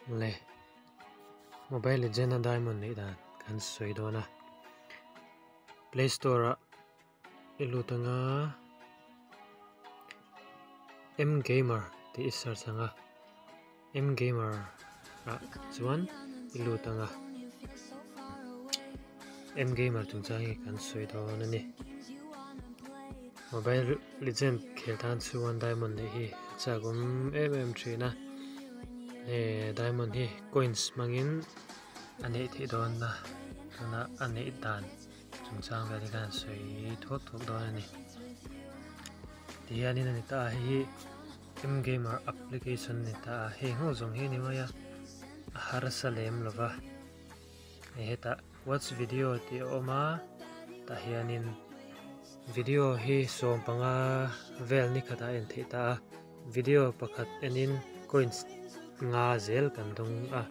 Le Mobile Legend a diamond neih dan kan sawi dawn a Play Store ah i lut anga M gamer tih i search anga M gamer ah chuan i lut anga M gamer chungchang hi kan sawi dawn a ni Mobile Legend khel tan chuan diamond neih hi a chak awm em em thin a hei diamond hi coins hmangin a neih theih dawn a tuna a neih dan chungchang vel hi kan sawi thuak thuak dawn a ni tihianin a ni ta a hei hi M gamer application a ni ta a hei ho zawng hi a ni mai a a harsa lem lo va hei hetah watch video tih a awm a tah hianin video hi 15 vel ni khatah a en theih ta a video pakhat enin coins nga zel kan dawng a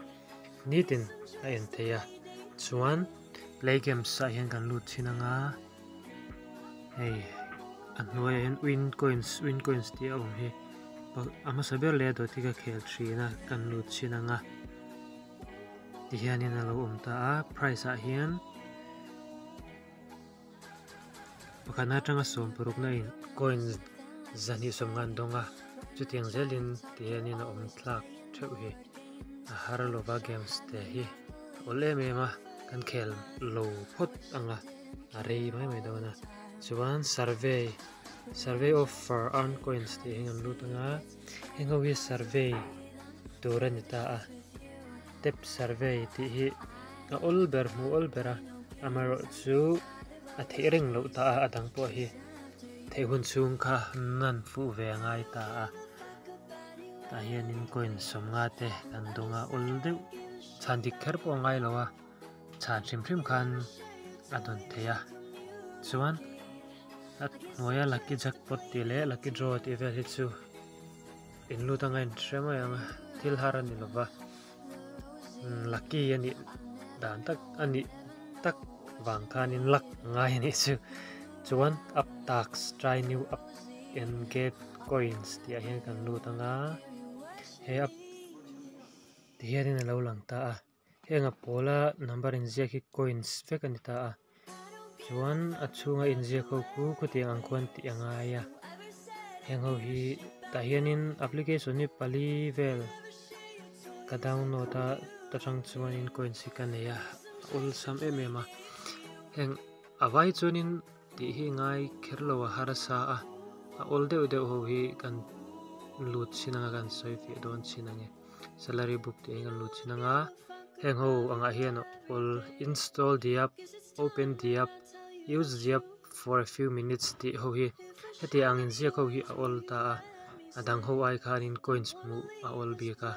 nitin a en theih a chuan play games ah hian kan lut thin anga hei a hnuaiah hian win coins win coins tih a awm hi a hmasa ber leh a dawt hi ka khel thin a kan lut thin anga tihianin a lo awm ta a price ah hian pakhatna atanga 60 na in coins 250 an dawng a chutiang zelin tihianin a awm thlak theuh hi a har lova games te hi a awl em em a kan khel lo phawt anga a rei mai mai dawn a chuan survey survey offer earn coins tih hi an lut anga heng ho hi survey tur a ni ta a tap survey tih hi a awl ber hmuh awl ber a amaherawhchu a theih reng loh ta a a dang pawh hi theih hun chhung kha nan fuh ve a ngai ta a tah hianin coin 50 te kan dawng a awl deuh chhan dik kher pawh a ngai lo a chhan hrim hrim khan a dawn thei a chuan a hnuaia lucky jackpot tih leh lucky draw tih vel hi chu in lut anga in hre mai ang a thil har a ni lo va lucky a nih dan tak a nih tak vang khanin luck a ngai a nih chu chuan up task try new app and get coins tih ah hian kan lut anga he app ti hianin a lo lang ta a heng a pawla number inziak hi coins vek a ni ta a chuan a chhunga inziak ho khu khutiang ang khuan tih a ngai a heng ho hi tah hianin application hi pali vel ka download a ta tang chuanin coins hi ka nei a a awlsam em em a heng a vai chuanin tih hi ngai kher lo a harsa a a awl deuh deuh ho hi kan lut chin anga kan sawi fiah dawn chin ang e salary book tih hi kan lut chin anga heng ho angah hian a awl install the app open the app use the app for a few minutes tih ho hi heti ang inziak ho hi a awl ta a a dang ho ai khanin coins hmuh a awl bik a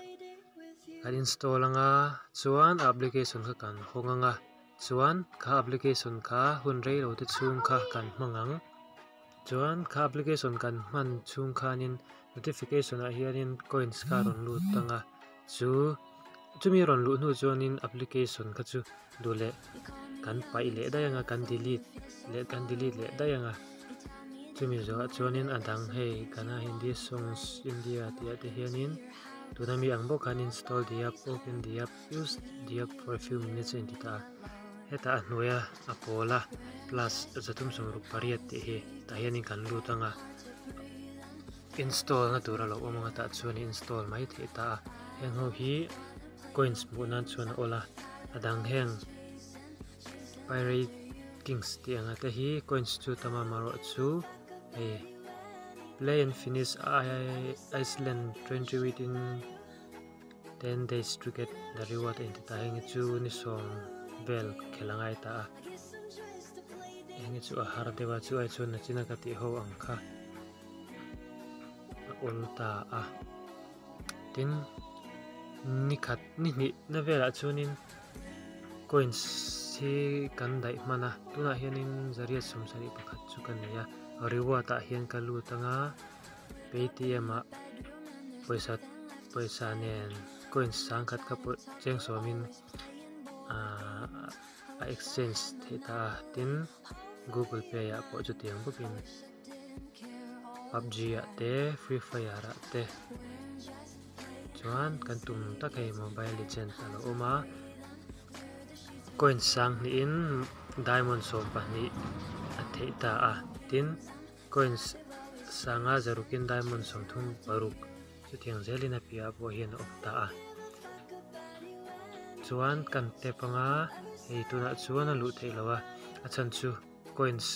kan install anga chuan a application kha kan hawng anga chuan kha application kha hun rei lo te chhung kha kan hmang ang chuan kha application kan hman chhung khanin notification ah hianin coins kha a rawn lut anga chu chumi a rawn luh hnu chuanin application kha chu duh leh kan paih leh daih anga kan delete leh kan delete leh daih anga chumi zawhah chuanin a dang hei kana hindi songs India tih ah te hianin tuna mi ang bawk khan install the app open the app use the app for a few minutes a inti ta a hetah a hnuaia a pawl a plus 368 tih hi tah hianin kan lut anga install na tur a lo awm anga tah chuan install mai theih ta a heng ho hi coins hmuh nan chuan a awl a a dang heng pirate kings tih anga te hi coins chu tam a amaherawhchu hei play and finish Iceland 20 within 10 days to get the reward a inti ta heng hi chu ni sawm vel khel a ngai ta a heng hi chu a har deuh a chu ai chuan nachina ka tih ho ang kha a awl ta a tin ni khat ni hnih na velah chuanin coins hi kan daih hman a tunah hianin 171 chu ka nei a reward ah hian ka lut anga paytm ah pawisa pawisa nen coins 1000 kha pawh cheng sawmin ahh a exchange theih ta a tin google pay ah pawh chutiang bawkin pubg ah te free fire ah te. Chuan kan tum tak hei mobile legend a lo awm a coin sang hnihin diamond 12 a theih ta a tin coins sanga zarukin diamond 36 chutiang zelin a piahah pawh hian a awm ta a chuan kan tap anga hei tunah chuan a luh theih loh a a chhan chu coins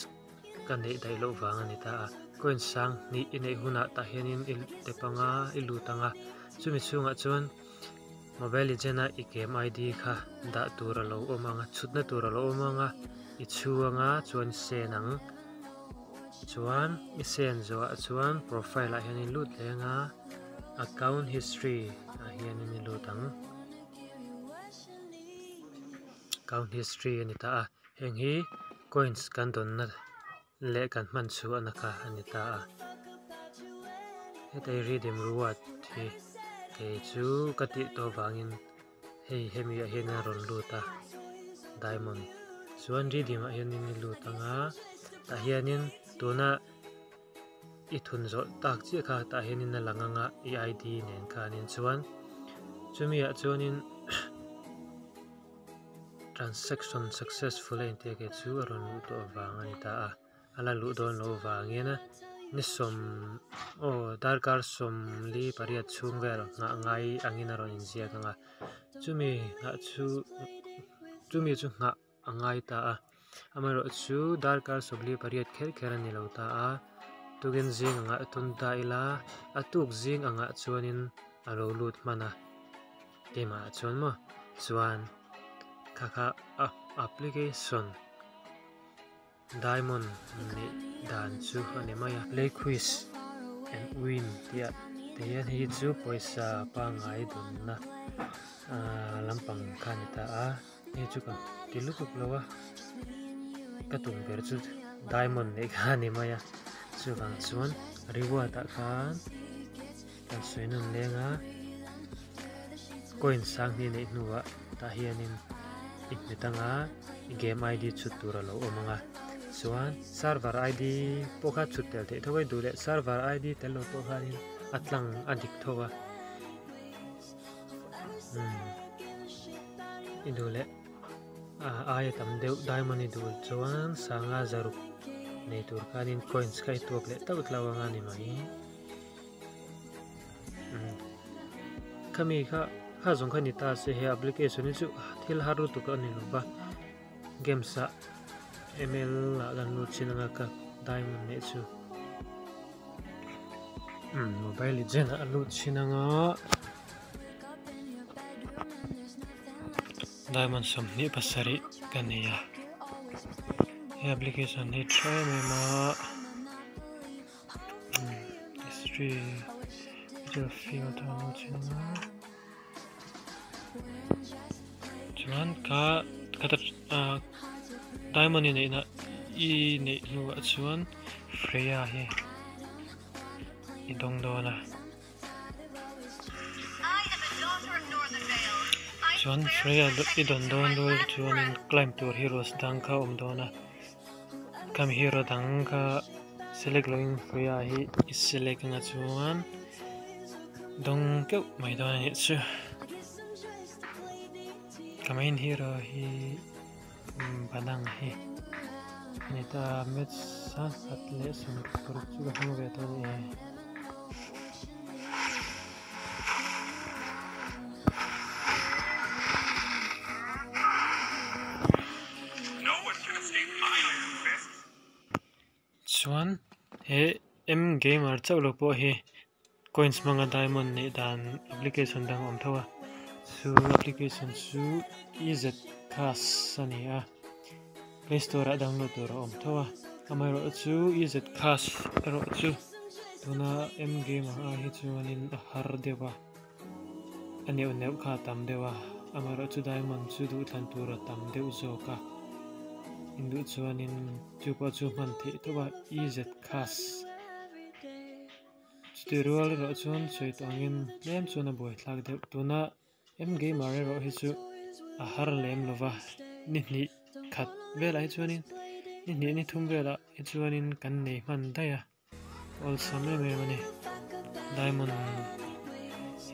ka neih daih loh vang a ni ta a coins sang hnih i neih hunah tah hianin i tap anga i lut anga chumi chhungah chuan mobile legend a i game id kha dah tur a lo awm anga chhutna tur a lo awm anga i chhu anga chuan sen ang chuan i sen zawhah chuan profile ah hian i lut leh anga account history ah hianin i lut ang account history a ni ta a heng hi coins kan dawnna leh kan hman chhuahna kha a ni ta a heta hi redeem reward hi kei chu ka tih tawh vangin hei hemi ah hian a rawn lut a diamond chuan redeem ah hianin i lut anga tah hianin tuna i thun zawh tak chiah kha tah hianin a lang anga i id nen khanin chuan chumi ah chuanin Transaction successful a intia kei chu a rawn luh tawh vang a ni ta a, a la luh dawn loh vangin ni sawm aw darkar 48 chhung vel nghah ngai angin a rawn inziak ang a, chumi nghah chu chumi chu nghah a ngai ta a, amaherawhchu darkar 48 kher kher a ni lo ta a, tukin zing angah tun ta ila a tuk zing angah chuanin a lo lut hman a. Keimah ah chuan maw chuan kha kha a application diamond neih dan chu a ni mai a play quiz and win tih ah te hian hei hi chu pawisa pangngai dawnna ahh lampang kha a ni ta a hei chu ka ti lutuk lo a ka tum ber chu diamond neih kha a ni mai a chuvang chuan reward ah khan. Kan sawi nawn leng a coin sang hnih neih hnuah tah hianin i hmet anga i game id chhut tur a lo awm ang a chuan server id pawh kha chhut tel theih tho a i duh leh server id tel lo pawh khanin a tlang a dik tho a umm i duh leh a aia tam deuh diamond i duh chuan sanga zaruk nei tur khanin coins kha i tuak leh tauh tlau anga ni mai. Khami kha kha zawng kha ni ta se he application hi chu thil har lutuk a ni lo va games ah ml ah kan lut chin anga ka diamond leh chu umm mobile legend ah a lut chin anga diamond 27 ka nei a he application hi tha em em a. Chuan kha khata ah diamond i neihna i neih hnuah chuan Freya hi i dawng dawn a chuan Freya i dawn dawn rual chuanin climb tur heroes dang kha a awm dawn a. Khami hero dang kha select loin Freya hi i select anga chuan dawng keuh mai dawn a nih chu. Ka main hero hi Badang hi a ni ta a, match 160 chu ka hmang ve tawh a ni e. Chuan he M gamer chauh lo pawh hi coins hmanga diamond neih dan application dang a awm tho a chu application chu ez cash a ni a play store ah download tur a awm tho a amaherawhchu ez cash erawh chu tuna M gamer ah hi chuanin a har deuh a. A neuh neuh kha a tam deuh a, amaherawhchu diamond chu duh thlan tur a tam deuh zawk a, induh chuanin chu pawh chu hman theih tawp a ez khas chutih rual erawh chuan sawi tawh angin tlem chuan a buaithlak deuh tuna m gamer erawh hi chu a har lem lova ni hnih khat velah hi chuanin ni hnih ni thum velah hi chuanin kan nei hman daih a. Awlsam em em a ni diamond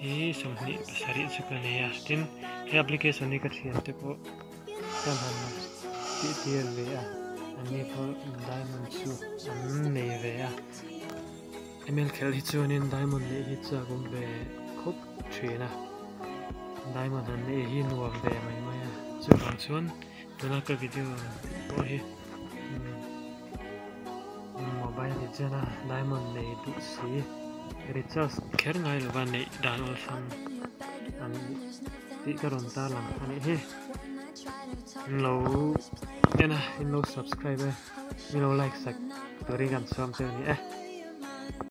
hi 27 chu ka nei a, tin he application hi ka thiante pawh ka han tih tir ve a, anni pawh diamond chu an nei ve a. Email khelh hi chuanin diamond neih hi chak awm ve khawp thin a, diamond han neih hi nuam ve mai mai a, chuvang chuan tuna ka video pawh hi mobile legend a diamond nei duh si recharge kher ngai lova neih dan awlsam an tih ka rawn tarlang a nih hi. In lo en a, in lo subscribe e, in lo like sak turin kan chhuam che a ni e.